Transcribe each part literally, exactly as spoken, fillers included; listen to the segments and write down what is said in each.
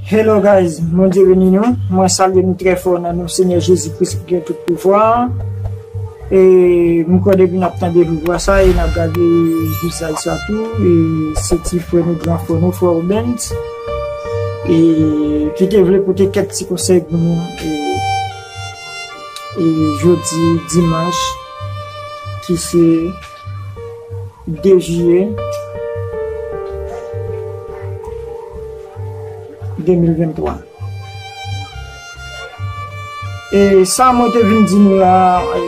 Hello guys, Bondye beni nou. Mwen salye nou trè fò nan non Senyè Jezi Kris ki gen tout pouvwa. E m kwè depi n ap tande vwa sa e n ap gade vizaj sa tou, e se ti frè nou, gran frè nou, frè Rubens, e ki te vle pote kèk ti konsèy pou nou, e, e jodi dimanch, ki se de jiyè de mil venntwa. E sa mwen te vin di nou la, e,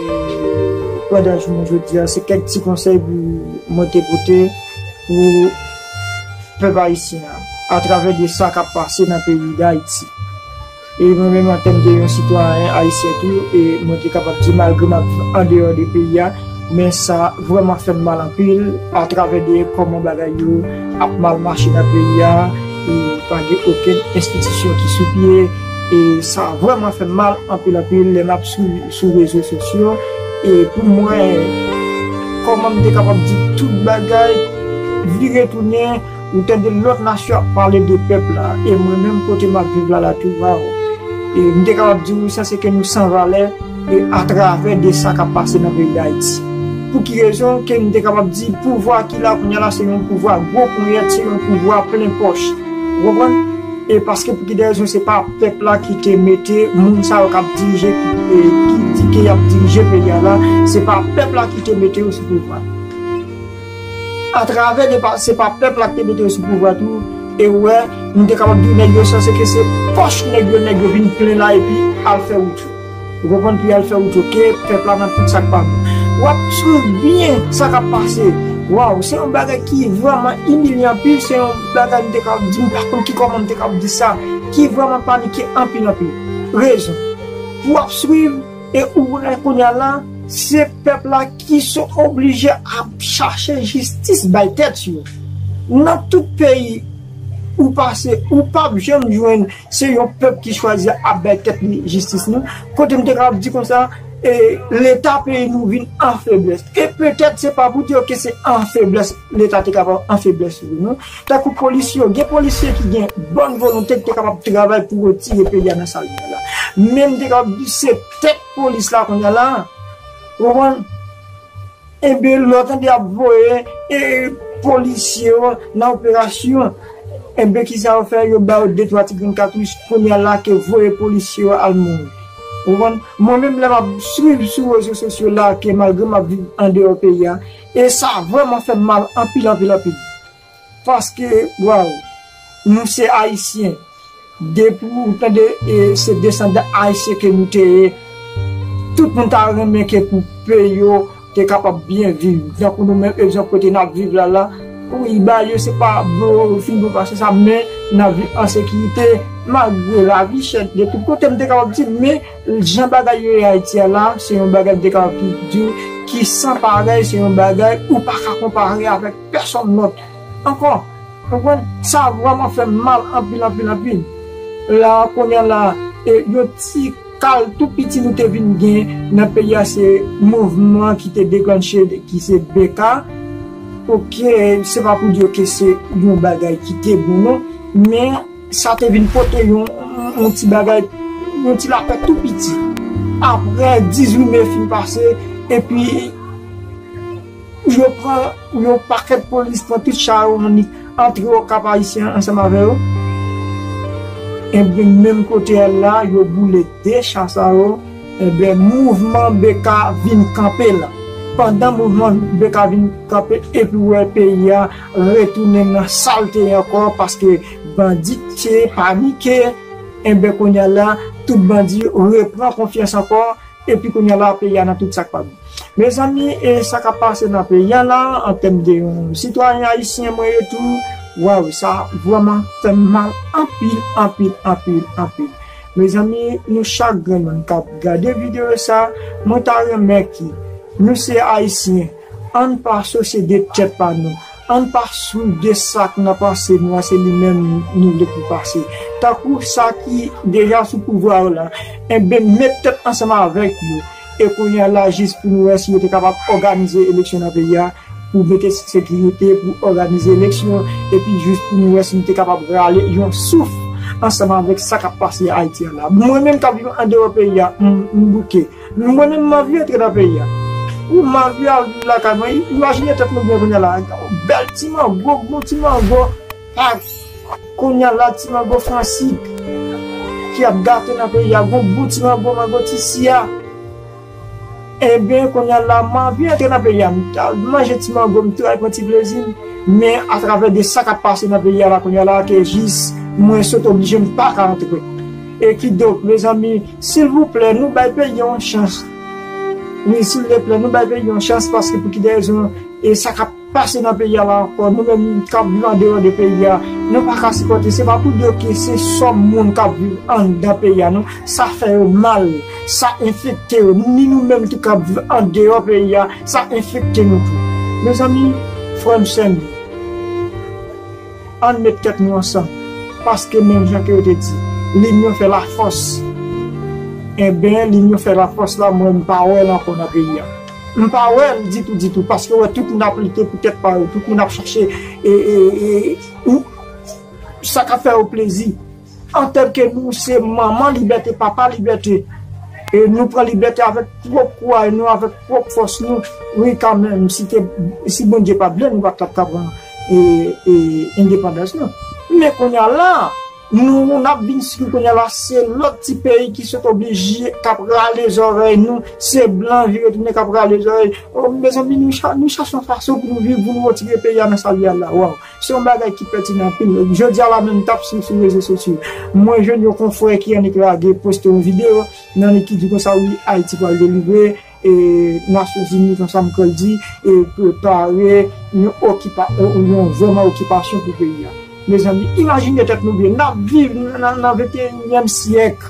pandan jounen jodi a, se kèk ti konsèy pou mwen te pote pou pèp ayisyen an, atravè de sa k ap pase nan peyi Dayiti. E mwen menm, an tèm de yon sitwayen ayisyen tou, e mwen te kapab di, malgre m ap viv andeyò de peyi a, men sa vrèman fè m mal anpil atravè de kòman bagay yo ap mal mache nan peyi a, e pa gen okenn enstitisyon ki sou pye, e sa vrèman fè m mal anpil, anpil, lè m ap sou, sou rezo sosyo, e pou mwen, kòman m te kapab di tout bagay vire tounen, ou tande lòt nasyon ap pale de pèp la, e mwen menm kote m ap viv la, la tou, waw. E m te kapab di w sa, se ke nou san valè, e atravè de sa k ap pase nan peyi Dayiti. Pou ki rezon ke m te kapab di pouvwa ki la kounye a la, se yon pouvwa gwo ponyèt, se yon pouvwa plen pòch. Ou konprann? E paske pou ki de rezon, se pa pèp la ki te mete moun sa yo k ap dirije, e ki di ke y ap dirije peyi a la, se pa pèp la ki te mete yo sou pouvwa. Atravè de pa, se pa pèp la ki te mete yo sou pouvwa tou, e ou wè, nou te kapab di nèg yo sa, se ke se pòch nèg yo, nèg yo vin plen la epi al fè wout yo. Ou konprann, pou y al fè wout yo, ke pèp la nan tout sa k pa bon. W ap swiv byen sa k ap pase. Waw, se yon bagay ki vrèman imilyan anpil, se yon bagay m te kapab di, m pa konn ki kòman m te kapab di sa, ki vrèman panike anpil, anpil. Rezon. Pou w ap swiv, e ou wè kounye a la, se pèp la ki so oblije ap chache jistis bay tèt yo. Nan tout peyi ou pase, ou p ap janm jwenn se yon pèp ki chwazi ap bay tèt li jistis, non. Kote m te kapab di konsa, e, Leta peyi nou vin an feblès. E petèt se pa pou di ke se an feblès, Leta te kapab an feblès, non. Tankou polisye yo, gen polisye ki gen bòn volonte ki te kapab travay pou retire peyi a nan sa l ye la. Men m te kapab di se tèt polis la kounye a la, ou konprann? Enben, lè w tande y ap voye, e, polisye yo nan operasyon, enben, kisa yo fè? Yo ba yo de twa ti grenn katouch, kounye a la ke voye polisye yo al mouri. Ou konprann? Mwen menm, lè m ap swiv sou rezo sosyo la, ke malgre m ap viv andeyò peyi a, e sa vrèman fè m mal anpil, anpil, anpil. Paske, waw, nou se Ayisyen. Depi ou tande, e, se desandan Ayisyen ke nou te ye, tout moun ta renmen ke pou peyi yo te kapab byen viv. Tankou nou menm, egzanp, kote n ap viv la, la, wi, bagay yo se pa bon, fin bon pase sa, men n ap viv an sekirite, malgre lavi chè de tout kote, m te kapab di, men jan bagay yo ye Ayiti a la, se yon bagay m te kapab di, ki san parèy, se yon bagay ou pa ka konpare avèk pèsonn lòt. Ankò, konprann, sa vrèman fè m mal anpil, anpil, anpil. La, kounye a la, e, yon ti kal tou piti nou te vin gen nan peyi a, se mouvman ki te deklanche, ki se B K. Oke, se pa pou di ke se yon bagay ki te bon, non, men sa te vin pote yon, yon ti bagay, yon ti lapè tou piti. Apre dizuit me fin pase, epi yo pran yon pakèt polis, pran tout cha yo, annik antre Okap Ayisyen ansanm avè yo. Enben, menm kote a la, yo boule de cha sa yo. Enben, mouvman B K vin kanpe la. Pandan mouvman B K vin kanpe, epi w wè peyi a retounen nan sa l te ye ankò, paske bandi te panike. Enben, kounye a la, tout bandi repran konfyans ankò. Epi kounye a la, peyi a nan tout sa k pa bon. Mezanmi, e sa k ap pase nan peyi a la, an tèm de yon sitwayen ayisyen mwen ye tou, waw, sa vrèman fè m mal anpil, anpil, anpil, anpil. Mezanmi, nou chak grenn moun k ap gade videyo sa, mwen ta renmen ke nou se Ayisyen, ann pa sosyede tèt pa nou. Ann pa swiv de sa k nan panse nou an, se li menm nou vle pou pase. Tankou sa ki deja sou pouvwa yo la, enben, met tèt ansanm avèk yo. E kounye a la, jis pou nou wè si yo te kapab òganize eleksyon nan peyi a, pou mete sekirite, pou òganize eleksyon, epi jis pou nou wè si nou te kapab rale yon souf ansanm avèk sa k ap pase Ayiti a la. Mwen menm k ap viv andeyò peyi a, m, m bouke. Mwen menm, m anvi antre nan peyi a. Wi, m anvi al viv lakay mwen. Imajine tèt nou byen kounye a la. Yon bèl ti mango, bon ti mango. Ak kounye a la, ti mango Fransik ki ap gate nan peyi a. Gon bon ti mango, mango Tisi a. Ebyen, kounye a la, m anvi antre nan peyi a. M ta manje ti mango, m tray pran ti plezi m. Men atravè de sa k ap pase nan peyi a la, kounye a la, ke jis mwen sot oblije m pa ka antre. E kidonk, mezanmi, silvouplè, nou bay peyi a yon chans. Wi, silvouplè, nou bay peyi a yon chans, paske pou ki de rezon, e sa k ap pase nan peyi a la ankò, nou menm k ap viv andeyò de peyi a, nou pa ka sipòte. Se pa pou di yo ke se sòm moun k ap viv anndan peyi a, non. Sa fè yo mal, sa enfekte yo. Ni nou menm tou k ap viv andeyò peyi a, sa enfekte nou tou. Mezanmi, frè m, sè m, ann met tèt nou ansanm. Paske menm jan ke yo te di, linyon fè lafòs. Enben, linyon fè lafòs la, mwen, m pa wè l ankò nan peyi a. M pa wè l ditou, ditou, paske wè tout moun ap lite pou tèt pa yo, tout moun ap chache e, e, e, ou, sa k ap fè yo plezi. Antanke nou se manman libète, papa libète, e nou pran libète avèk pwòp kouraj nou, avèk pwòp fòs nou. Wi, kanmenm, si te, si Bondye pa t vle, nou pa t ap ka pran e, e, endepandans nou. Men kounye a la, nou, n ap vin sikil kounye a la, se lòt ti peyi ki sot oblije k ap rale zòrèy nou, se blan vire tounen k ap rale zòrèy. O, mezanmi, nou cha-, nou chache yon fason pou nou viv, pou nou retire peyi a nan sa li ye a la. Waw, se yon bagay ki pètinan anpil. Jodi a la menm, m t ap swiv sou rezo sosyo. Mwen jwenn yon konfrè ki annik lage poste yon videyo, nan li ki di konsa, wi, Ayiti pral delivre, e Nasyonzini, konsa m kwè l di, e prepare yon okipa-, yon vrèman okipasyon pou peyi a. Mezanmi, imajine tèt nou byen. N ap viv nan, nan venteyinyèm syèk.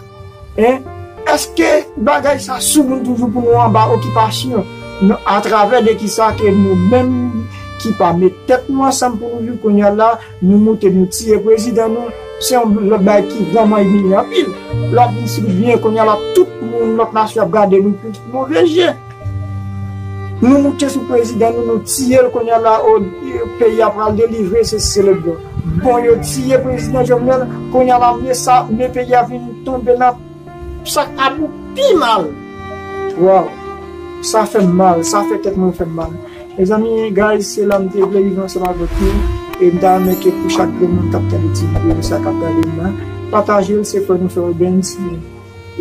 Hein? Èske bagay sa sou moun toujou pou nou anba okipasyon? Non, atravè de ki sa ke nou menm ki pa met tèt nou ansanm pou nou viv kounye a la, nou moute, nou tiye prezidan nou, se yon lòt bagay ki vrèman imilyan anpil. Lè w ap vin sou byen kounye a la, tout moun lòt nasyon ap gade nou pou move je. Nou moute sou prezidan nou, nou tiye l kounye a la, o, peyi a pral delivre, se selebre. Bon, yo tiye prezidan Jovenel, kounye a la, men sa, men peyi a vin tonbe nan sa k abou pi mal. Waw, sa fè m mal, sa fè tèt mwen fè m mal. Mezanmi, guys, se la m te vle rive ansanm avèk nou. E m ta renmen ke pou chak grenn moun k ap tande ti videyo sa, k ap gade m nan, pataje l, se frè nou, frè Obens.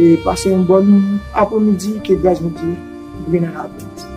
E pase yon bòn apremidi, ke gras Bondye beni avèk nou.